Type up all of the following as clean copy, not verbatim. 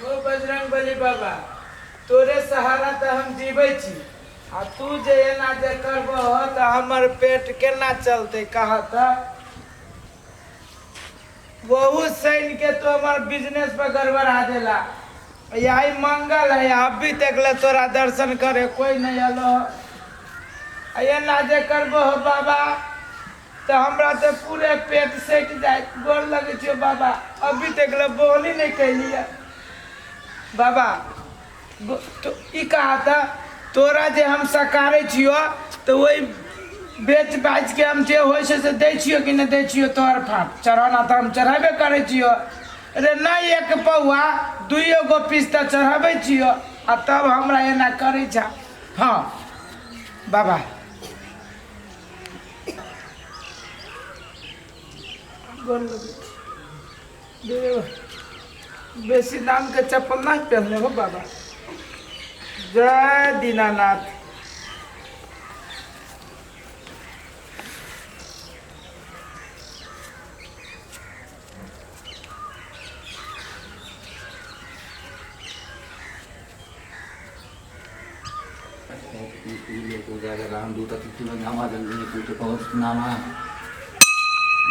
ओ बजरंग बली बाबा, तोरे सहारा तऽ हम जीबै छी आ तू जे एना जे करबह तऽ हमर पेट केना चलतै कह तऽ। वहु शनि के तो हमर बिजनेस पर गड़बड़ा देला। यही मंगल है, अभी तक ले तोरा दर्शन करे कोई नहीं अलो। आ एना जे करबो हो बाबा तऽ हमरा तऽ पूरे पेट सटि जाय। गोर लगै छियौ बाबा, अभी तक ले बोली नहीं कैलियै बाबा। तो ई कहा था तोरा जे हम सकारै छियो तऽ ओहि बेच बाच के हम जे होइ छै से दै छियो कि नहि दै छियो। तोहर फाट चढ़ौना तऽ हम चढ़ेबे करै छियो रे, नहि एक पौआ दुइयो गो पीस तऽ चढ़ाबै छियो आ तब हमरा एना करै छ। हँ बाबा, गोर लगै छी। बेसी दामके चप्पल नहि पहिरले हो बाबा। जय दीनानाथ।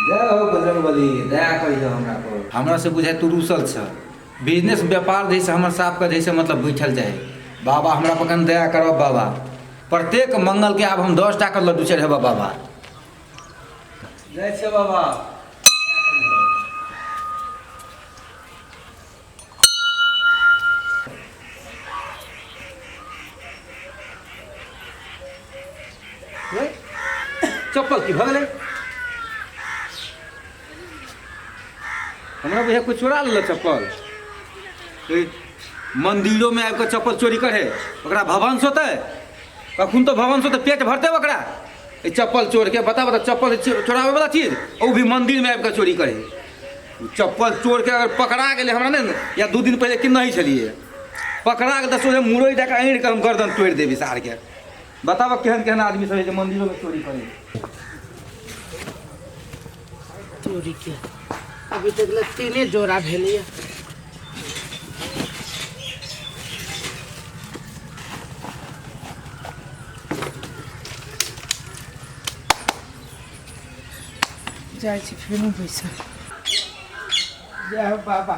जय हो बजरंगबली, दया करिह हमरा पर। हमरा से बुझाय तू रूसल छ। बिजनेस व्यापार जैसे हमर साफ के जैसे मतलब बैठल जाए। बाबा हमरा पर कन दया करब बाबा। प्रत्येक मंगल के आब हम 10 टा के लड्डू चढ़ेबा बाबा। जय छै बाबा। चप्पल की भऽ गेलै? हमरा बुझाय कोइ चोरा लेलक चप्पल। मंदिरोमे आबि कऽ चप्पल चोरी करे ओकरा भवंश होतै कखन? तऽ भवंश होतै, पेट भरतै ओकरा ई चप्पल चोरके? बता बता, चप्पल चोराबै वाला चीज, ओ भी मंदिरमे आबि कऽ चोरी करे। चप्पल चोर के अगर पकड़ा गेलै हमरा नहि ने, या 2 दिन पहिले कि नहीं छलियै, पकड़ा गेल तऽ सोझे मुरई दए कऽ आनि कऽ हम गर्दन तोड़ि देबै सारके। बताबऽ केहन केहन आदमी सब है जे मंदिरोमे चोरी करै। चोरी के अभी तक ले तीने जोड़ा भेलैए। जाइ छी फेरो बैसल। जय हो बाबा,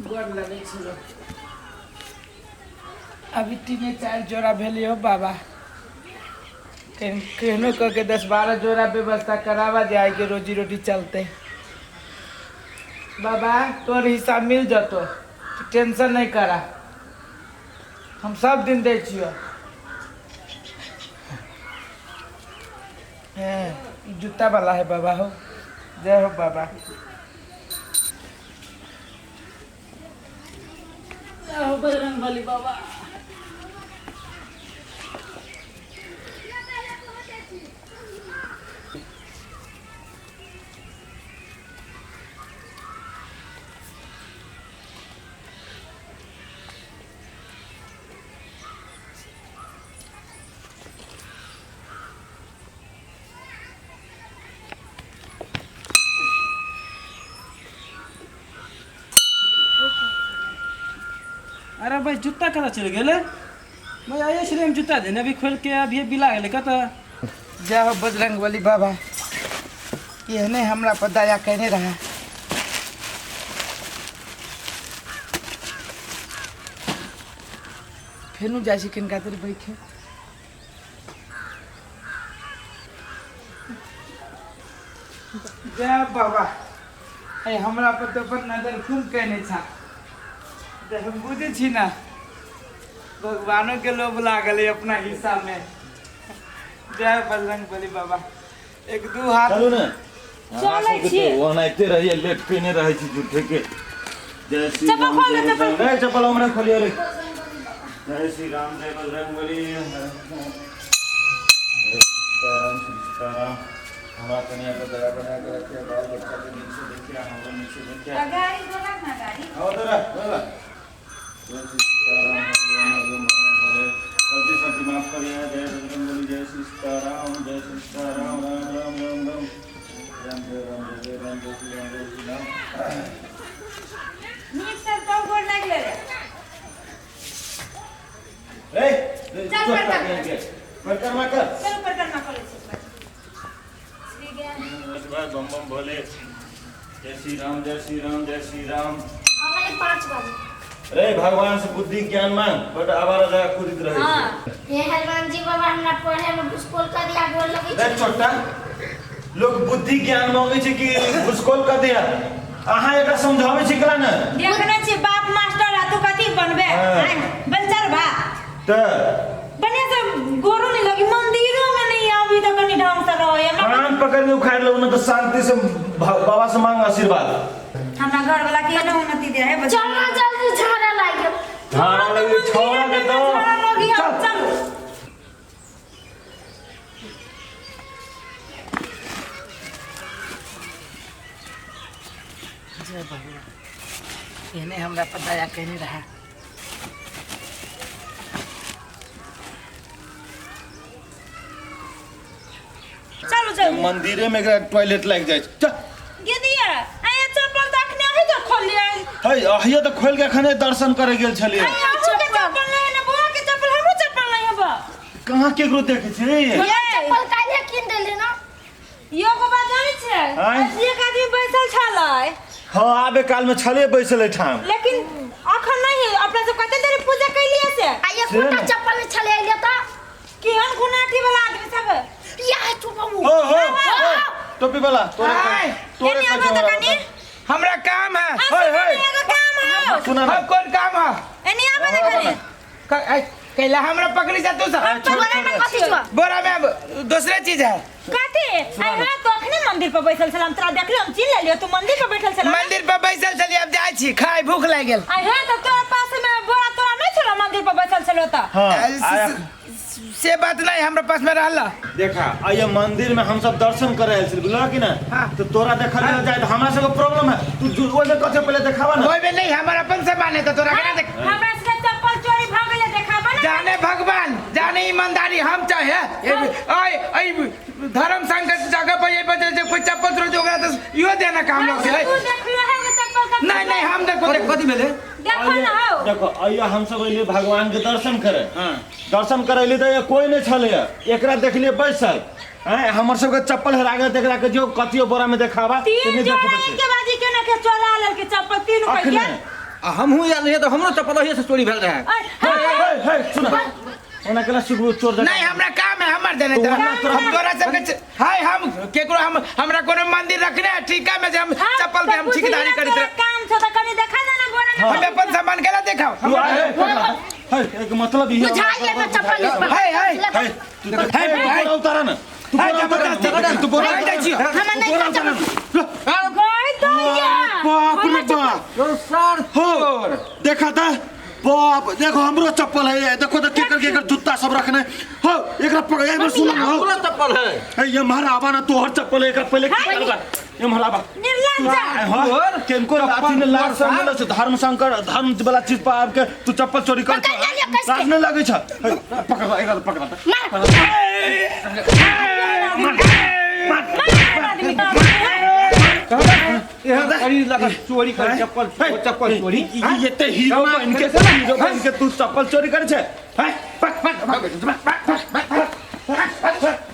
गोर लगै छी। अभी तीने चारि जोड़ा भेलै हो बाबा, केहनो कऽ के 10-12 जोड़ा व्यवस्था कराबा जे आइके रोजी रोटी चलतै। बाबा, तोर हिस्सा मिल जतो, टेंशन नहीं करा, हम सब दिन दै छियो। ई जूता वाला है बाबा हो। जय हो बाबा। जय हो बजरंग बली बाबा। अरे भाई, जूता कतऽ चलि गेलै? भाई, आइए छलै हम जूता देने, अभी खोलि के अभी बिला गेलै कतऽ? जय हो बजरंग बली बाबा, एहने हमरा पर दया केने रहा। फेनु जाइ छी किनका देर बैठे। जय बाबा, अरे हमरा पर तो अपन नजर खूब केने छा। तऽ हम बुझै छी ने, भगवानो के लोभ लागल है अपना हिस्सा में। जय बजरंग बली बाबा। एक दू हाथ चलू ने। चलै छी। ओनाहिते रहिए, लेट केने रहै छी झूठे के। जय श्री चप्पल राम, खोल दे, जय चप्पल। बजरंग। नहीं, चप्पल हमरा खोलियो रे। जय श्री राम, जय बजरंग बली। सीताराम श्री सीताराम। हमरा कनिया पर दया बना के रखिए, बाल बच्चा के नीचे देखिए, हमरो नीचे देखिए। गाड़ी बोला ना गाड़ी। आओ जरा बोला। जय श्री सीताराम, हरि ओम हरि ओम हरि ओम। गलती सलती माफ करिए। जय बजरंग बली, जय श्री सीताराम, जय श्री सीताराम। राम राम राम राम राम। जय राम, जय जय राम, जय श्री राम, जय श्री राम। देख ले रे चल परिक्रमा। परिक्रमा कर चलो परिक्रमा कर लै छी एक बार। श्री ज्ञान बस बम बम भोले जय श्री राम जय श्री राम जय श्री राम हमारे 5 बजे रे भगवान से बुद्धि ज्ञान मांग बट आवारा जगह कूदित रहे हाँ हे हनुमान जी बाबा हमरा पढ़े में घुसखोर कर दिया गोर लगै रे छै छोटा लोग बुद्धि ज्ञान मांगे छै कि घुसखोर कर दिया अहाँ एकरा समझाबै छी कला ने देखने छी बाप मास्टर आ तू कथी बनबे हाँ। आँय, बनचर बा तऽ बढ़िया से गोरो नहीं लगी मंदिरों में नहीं अभी तक कनी ढंग से रहे हमरा कान पकड़ के उखाड़ लो ना तो शांति से बाबा से मांग आशीर्वाद हमरा घर वाला के ना उन्नति दे है चल ना जल्दी झाड़ा लागि गेल झाड़ा लगी छोड़ा के तो झाड़ा लगी चल। चल जय भगवान एहने हमरा पर दया केने रहा। चलू चलू मंदिरे में एकरा टॉयलेट लागि जाइ छै चल गे दिया आया चप्पल तऽ अखने अही तऽ खोलियै है अहियो तऽ खोलि के अखने दर्शन करे गेल छलियै आया अहूँ के चप्पल नहीं है ना बुआ के चप्पल हमरो चप्पल नहीं है बा कहाँ केकरो देखै छी ये चप्पल काल्हे कीन देली ना यो को बात जानै छै आँय? एक आदमी बैसल छलै हाँ आबे काल में छलियै बैसल एहिठाम लेकिन अखन नहीं अपना सब कते देर पूजा कैलियै से आ से एकोटा ने। चप्पल नहि छलै अइले तऽ केहन गुनाठी वाला आदमी सब या चुप बाबू हो हो हो टोपी वाला तोरे आय। तोरे एने आबो तऽ कनी हमरा काम है हाँ, हे, हे। एगो काम है सुना ना हम कौन काम है एने आबो ने कनी कैला हमरा पकड़ी जा तू सब बोरा में कथी छौ बोरा में अब दूसरे चीज है कथी आइ हाँ तो अखने मंदिर पर बैसल छल हम तोरा देखलियो हम चिन्ह लेलियो तू मंदिर पर बैठल छल मंदिर पर बैसल छलियै अब जाइ छी खाय भूख लागि गेल आइ हाँ तऽ तोरा पास में बोरा तोरा नहीं छल मंदिर पर बैसल छल तऽ हाँ आया से बात नहीं हमरा पास में रहला देखा आइए मंदिर में हम सब दर्शन करे आयल छल बुझलह कि ना हाँ। तो तोरा देखल नहीं जाए तो हमरा सबके प्रॉब्लम है तू ओहिमे कथे पहले देखावा ना कोई भी नहीं हमर अपन सामान है तो तोरा केना देख हमरा सबके चप्पल चोरी भऽ गेलै देखाबऽ ने जाने भगवान जाने ईमानदारी हम चाहे ओए ओए धर्म संकट जगह पर ये बजे जे कोई चप्पल चोरी ओकरा तो इहो देना काम लोग से तू देखलो है वो चप्पल का नहीं नहीं हम देखो कथी देखो कथी भेलै देखो ना हौ देखो आइए हम सब अलिए भगवान के दर्शन करे हाँ। दर्शन करे अलिए तऽ कोई नहीं छलै एकरा देखलिए बैसल हैं हमर सबके चप्पल हेरा गेल तऽ एकरा के जो कथियो बोरा में देखावा तऽ तीन नहि जोड़ा देखबै छै। के बाजी केना के चोरा लेलकै चप्पल तीन अखने रुपैया आ हमहूँ आयल रहियै तऽ हमरो चप्पल ओहिये से चोरी भेल रहै अरे, हे हाँ, हे हे सुन ओना केना सुखबू चोर जकाँ नहीं हमरा काम है हमर देने तू तोरा हमरा तोरा- हम तोरा सबके हाय हम केकरो हम हमरा कोनो मंदिर रखने है ठीका में जे हम हाँ, चप्पल के हम तऽ ठेकेदारी बुझलियै करैत तोरा रह काम छौ तऽ कनी देखा दे ना बोरा में हम अपन सामान केला देखाओ तू आ हे पकड़ा। हे एक मतलब ई बुझाइए का चप्पल इस पर हाय हाय हे तू तऽ हे, तू हे। बोरा उतारा ना तू हाय, बोरा उतारा जबरदस्ती ना तू बोरा हाय, उतारा जाइ छियौ। ना। हमरा तू बोरा नहीं उतारा ना। गई तो या बाप रे बाप यौ सार हो देखा था बाप देखो हमरो चप्पल है देखो तो केकर केकर जूता सब रखने हो एकरा पकड़ एमे सुन हो हमरो चप्पल है ए ये मारा आबा ना तोहर चप्पल है एकरा पहले निकालबा ये मारा आबा निर्लज्ज हाँ तोहर केनको लाठी ने लाज सब मिलल छै धर्म संकट धर्म वाला चीज पर आबि के तू चप्पल चोरी कर पकड़ लिअ कसके। लाज नहि लगै छ हे, पकड़ एकरा पकड़ मार आदमी एहन शरीर लगा चोरी कर चप्पल चप्पल चोरी ई एते हीरो बन के हीरो बन के तू चप्पल चोरी करे छै हैं पक पक पक पक पक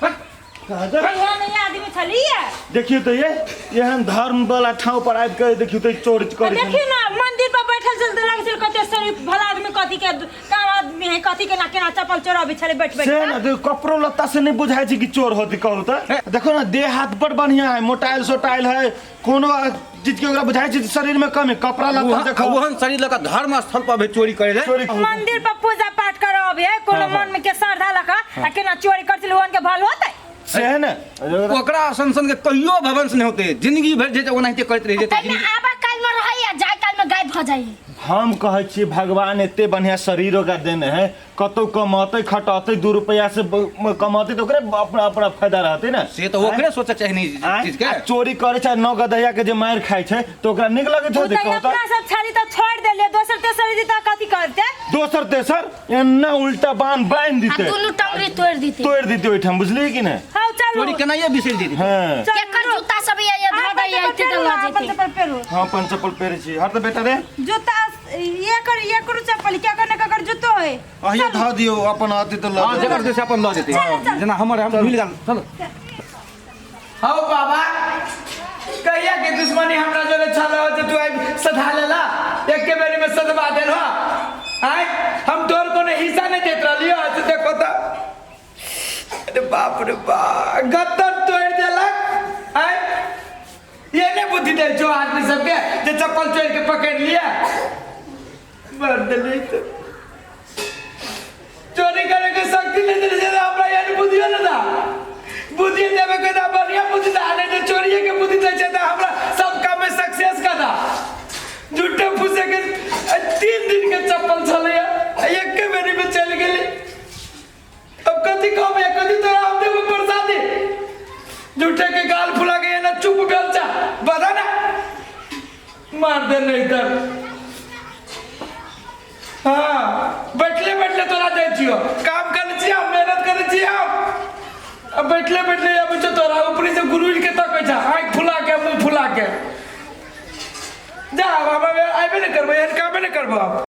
पक एहन ई आदमी छलियै देखियौ तऽ ये एहन धर्म वाला ठाव पर आबि के देखियौ तऽ चोरी करे छै देखियौ ना मंदिर पर बैठल छल तऽ लगै छल कते शरीफ भला आदमी कथी के काम आदमी है कथी के ना केना चप्पल चोराबै छलै बैठ बैठ से के ना देखो कपड़ो लत्ता से नहीं बुझाइ छै कि चोर होती कहू तऽ देखो ना देह हाथ बड़ बढ़िया है मोटाइल सोटाइल है कोनो चीज के ओकरा बुझाइ छै शरीर में कम है कपड़ा लत्ता देखो ओहन शरीर लगा धर्म स्थल पर भी चोरी करे रहे चोरी मंदिर पर पूजा पाठ करब है कोनो मन में के श्रद्धा लगा आ केना चोरी कर छलै ओहन के भल होतै से है ना ओकरा सन के कहियो भवंश नहीं होते जिंदगी भर जे ओनाहिते करैत रहि जेतै तैमे आबा काल में रहै आ जाय काल में गायब भऽ जाइ हम कहै छियै भगवान एते बढ़िया शरीर ओकरा देने है कतौ कमौतै खटौतै 2 रुपया से कमौतै तऽ ओकरे अपना अपना फायदा रहतै ने से तऽ ओकरे सोचऽ चाही ने आँय? चीज के आ चोरी करै छै नौ गदहिया के जे मारि खाइ छै तऽ ओकरा नीक लगैत उ होतै तऽ कहू तऽ अपना सब छली तऽ छोड़ि देलियै दोसर तेसर दी तऽ कथी करतै दोसर तेसर एना उल्टा बान्ह बान्हि आ दितै दुनू टंगरी तोड़ि दितै तोड़ि दितै ओहिठाम बुझलियै कि नहि हौ चलू चोरी केनाइए बिसरि जेतै हँ चलू। केकर जूता सब ये ये धऽ अपन दैया चप्पल एते पेरू, तऽ लऽ अपन जेतै चप्पल पेरू हम अपन चप्पल पहिरै छी हट तऽ बेटा रे जूता ये कर ये करू चप्पल क्या करने ककर जूतो है अहिए धऽ दियौ अपन अथी तऽ लऽ हाँ जेतै। जकर से अपन लऽ जेतै जेना हमर हम मिल गेल चलो। हौ बाबा, कहिया के दुश्मनी हमरा जोरे छल हो जे तू आबि सधा लेला, एके बेरी में सधवा देल हो। आय हम तोर कोनो हिस्सा नहीं देत रहलियो, आज देखो त अरे बाप रे बाप, गद्दर तोड़ देलक। आय ये नहीं बुद्धि दे जो आदमी सबके जे चप्पल चोर के पकड़ लिया मार देली तो चोरी करे के शक्ति नहीं देले से हमरा यानी बुद्धि न दा, बुद्धि देवे के दा बढ़िया बुद्धि दा, नहीं तो चोरिए के बुद्धि दे छे त हमरा सब काम में सक्सेस का दा। झूठे फूसे के 3 दिन के चप्पल छले एक के बेरी में चल गेली। अब कथी कहब, कथी तोरा हम देबो प्रसादी? झूठे के गाल फुला के ना चुप भेल चा बता ना मार दे नहीं तर। हाँ बैठले बैठले तोरा जाइ छियो, काम करै छियै हम, मेहनत करै छियै हम। अब बैठले बैठले आबै छौ तोरा ऊपरी से गुरुर के तकै छ, आँखि फुला के मुँह फुला के। जा अब हम आबे नहि करबै, एहन कामे नहि करबो हम।